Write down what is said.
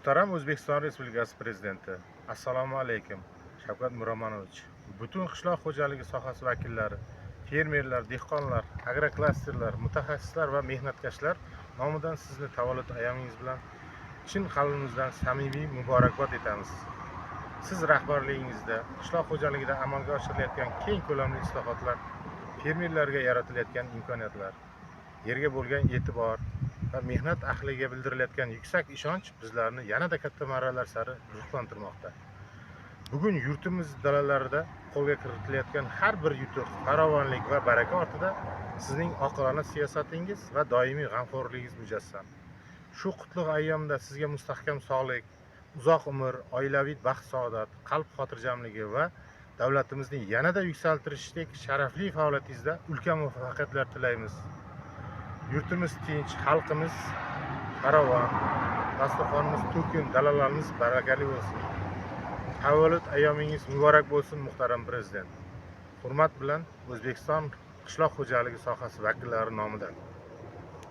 Muhtaram O'zbekiston Respublikasi Prezidenti, assalomu alaykum, Shavkat Miromonovich. Butun qishloq xo'jaligi sohasi vakillari, fermerlar, dehqonlar, agroklasterlar, mutaxassislar va mehnatkashlar nomidan sizni tavallud ayyomingiz bilan chin qalbimizdan samimiy muborakbod etamiz. Siz rahbarligingizda qishloq xo'jaligida amalga oshirilayotgan keng ko'lamli islohotlar, fermerlarga yaratilayotgan imkoniyatlar, yerga bo'lgan e'tibor va mehnat ahliga bildirilayotgan yuksak ishonch bizlarni yanada katta marralar sari ruhlantirmoqda. Bugun yurtimiz dalalarida qo'lga kiritilayotgan har bir yutuq, farovonlik va baraka ortida sizning oqilona siyosatingiz va doimiy g'amxo'rligingiz mujassam. Shu qutlug' ayyomda sizga mustahkam sog'lik, uzoq umr, oilaviy baxt saodat, qalb xotirjamligi va davlatimizni yanada yuksaltirishdek sharafli faoliyatingizda ulkan muvaffaqiyatlar tilaymiz. Yurtimiz tinch, xalqimiz farovon, dasturxonimiz to'kin, dalalarimiz barakali bo'lsin. Tavallud ayyomingiz muborak bo'lsin, muhtaram prezident. Hurmat bilan, O'zbekiston qishloq xo'jaligi sohasi vakillari nomidan.